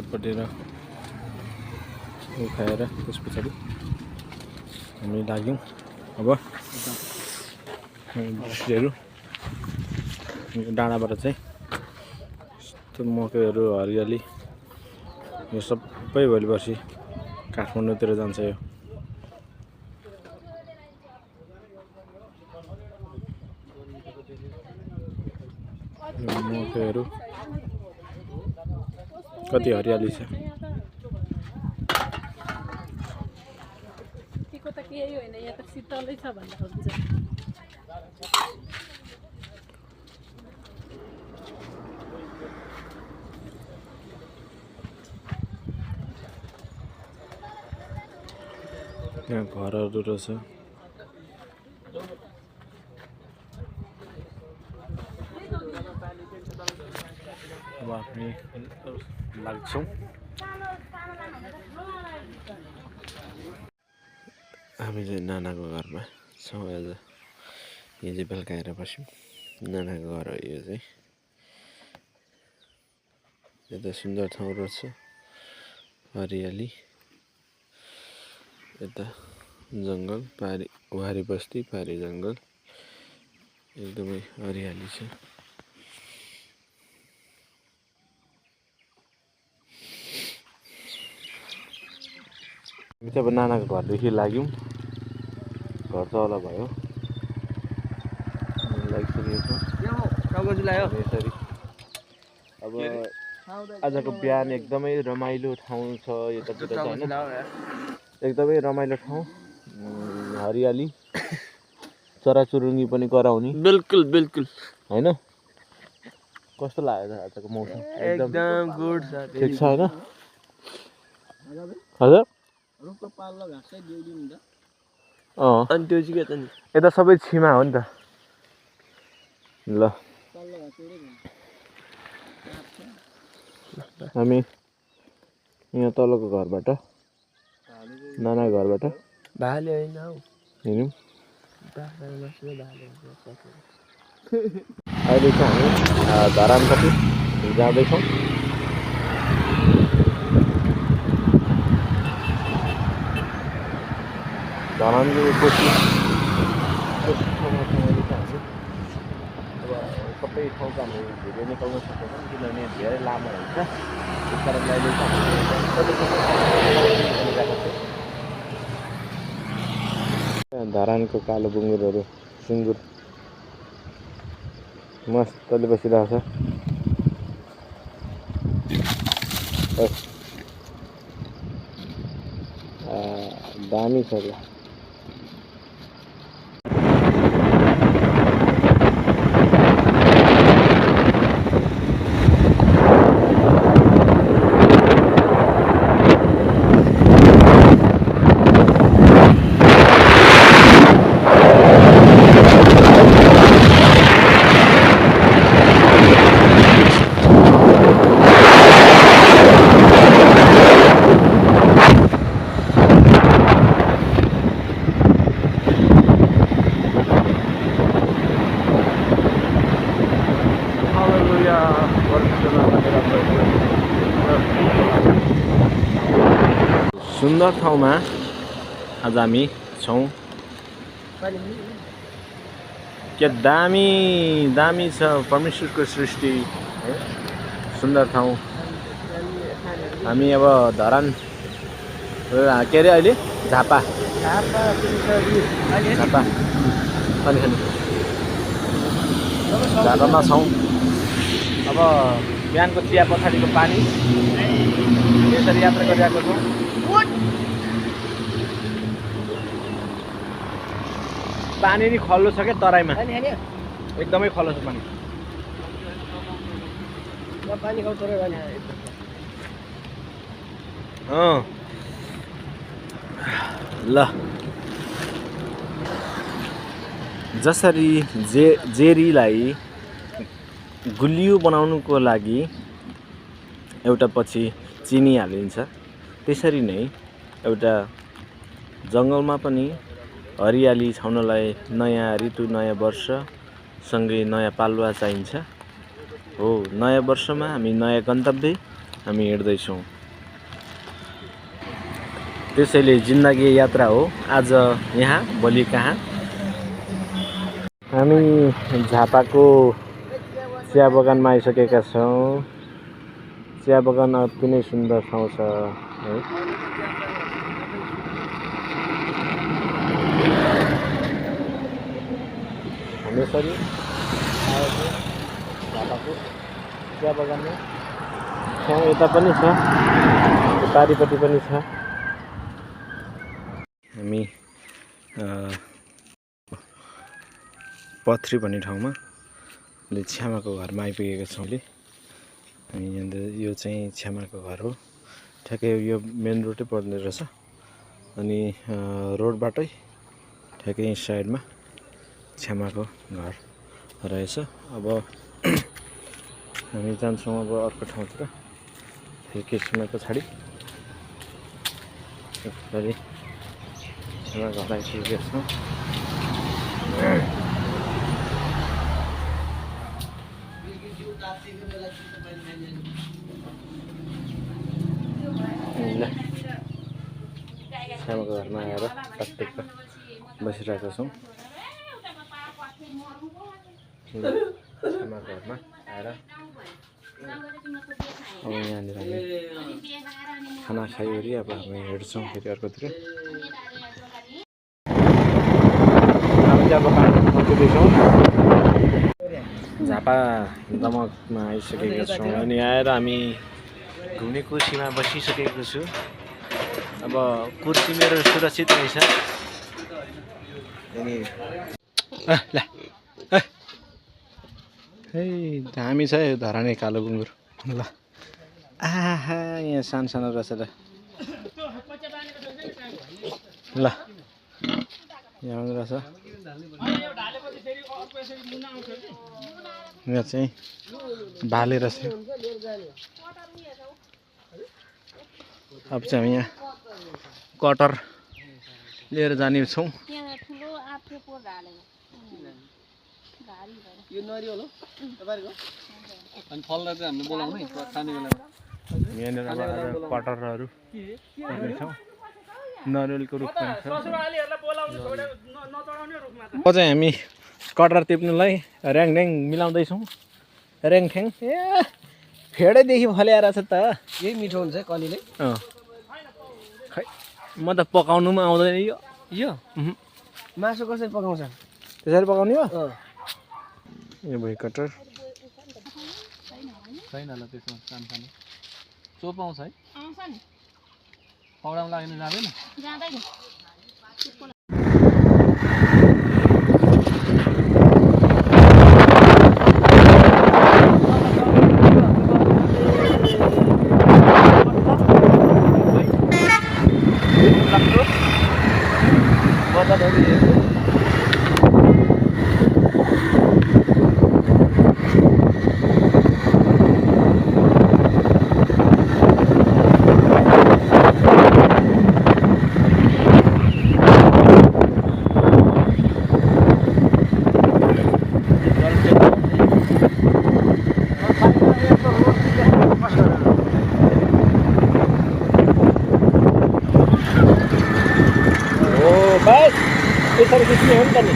यतापट्टि र उखाएर त्यस पछाडि हामी लाग्यौँ। अब झिलहरू डाँडाबाट चाहिँ यस्तो मकैहरू हरियाली यो सबै भोलि पर्सि काठमाडौँतिर जान्छ। यो मकैहरू कति हरियाली छ। यहाँ घरहरू रहेछ। अब हामी लाग्छौँ। हामी चाहिँ नानाको घरमा छौँ आज। यो चाहिँ बेलुका आएर बस्यौँ। नानाको घर हो यो चाहिँ। यता सुन्दर ठाउँ रहेछ, हरियाली। यता जङ्गल, पारी वारी बस्ती, पारी जङ्गल, एकदमै हरियाली छ। हामी चाहिँ अब नानाको घरदेखि लाग्यौँ। घर तल भयो, लागिसकेको छ यसरी। अब आजको बिहान एकदमै रमाइलो ठाउँ छ यतातिर चाहिँ होइन, एकदमै रमाइलो ठाउँ, हरियाली, चराचुरुङ्गी पनि कराउने। बिल्कुल बिल्कुल होइन, कस्तो लाग्यो आजको मौसम? एकदम गुड छ। ठिक छ होइन? हजुर अनि त्यो चाहिँ के त नि? यता सबै छिमा हो नि त। ल हामी यहाँ तलको घरबाट, नाना घरबाट भाले होइन हौ, हिँड्यौँ। भाले अहिले चाहिँ हामी धरानपट्टि जाँदैछौँ। धरानको कोशी ठाउँमा चाहिँ अहिले चाहिँ हामी अब सबै ठाउँको हामी भिडियो निकाल्न सक्दैनौँ, किनभने धेरै लामो हुन्छ। त्यस कारणले अहिले चाहिँ हामी धरानको कालो बुङ्गुरहरू, सुँगुर मस्तले बसिरहेको छ। दामी छ ल। सुन्दर ठाउँमा आज हामी छौँ। के दामी दामी छ परमेश्वरको सृष्टि, सुन्दर ठाउँ। हामी अब धरान के अरे अहिले झापा झापामा छौँ। अब बिहानको चिया पछाडिको पानी यसरी यात्रा गरिरहेको छौँ। पानी नि खल्लो छ क्या तराईमा, एकदमै खल्लो छ पानी। ल जसरी जेरीलाई गुलियो बनाउनुको लागि एउटा पछि चिनी हालिन्छ, त्यसरी नै एउटा जङ्गलमा पनि हरियाली छाउनलाई नयाँ ऋतु, नयाँ वर्षसँगै नयाँ पालुवा चाहिन्छ। हो, नयाँ वर्षमा हामी नयाँ गन्तव्य हामी हिँड्दैछौँ। त्यसैले जिन्दगी यात्रा हो, आज यहाँ भोलि कहाँ। हामी झापाको चिया बगानमा आइसकेका छौँ। चिया बगान अति नै सुन्दर ठाउँ छ है। हामी यसरी आएको झापाको चिया बगानमा छौँ। यता पनि छ, पारिपट्टि पनि छ। हामी पथरी भन्ने ठाउँमा छ्यामाको घरमा आइपुगेका छौँ। अनि यो चाहिँ छ्यामाको घर हो। ठ्याक्कै यो मेन रोडै पर्ने रहेछ। अनि रोडबाटै ठ्याक्कै साइडमा छ्यामाको घर रहेछ। अब हामी जान्छौँ अब अर्को ठाउँतिर, फेरि केही समय पछाडि। यसरी छ्यामा घर आइपुगेका छौँ। छ्यामाको घरमा आएर टकटक्क बसिरहेका छौँ। छ्यामाको घरमा आएर अब यहाँनिर हामी खाना खाइवरी अब हामी हेर्छौँ फेरि अर्कोतिर। हामी अब पुग्दैछौँ, झापा दमकमा आइसकेका छौँ। अनि आएर हामी घुम्ने कुर्सीमा बसिसकेको छु। अब कुर्सी मेरो सुरक्षित रहेछ। अनि दामी छ यो धराने कालो गुङ्गुर। ल आहा, यहाँ सानो सानो रहेछ र। ल यहाँ रहेछ। यहाँ चाहिँ भाले रहेछ। अब चाहिँ हामी यहाँ कटर लिएर जाने छौँ। यो नरिवल हो तपाईहरुको? अनि फललाई चाहिँ हामीले बोलाउनु है खाने बेलामा। यहाँनिर अब कटरहरू छौँ। नरिवलको रुखमा छ। अब चाहिँ हामी कटर टिप्नुलाई र्याङढ्याङ मिलाउँदैछौँ। र्याङठ्याङ ए फेडैदेखि फल्याएर छ त। यही मिठो हुन्छ कलिले। खै म त पकाउनु पनि आउँदैन यो। मासु कसरी पकाउँछ? त्यसरी पकाउने हो? यो भयो कटर। छैन होला त्यसमा सानो चोप आउँछ है? आउँछ नि। पौडामा लाग्न जाँदैन? जाँदैन। यसरी खिच्ने हो नि त नि।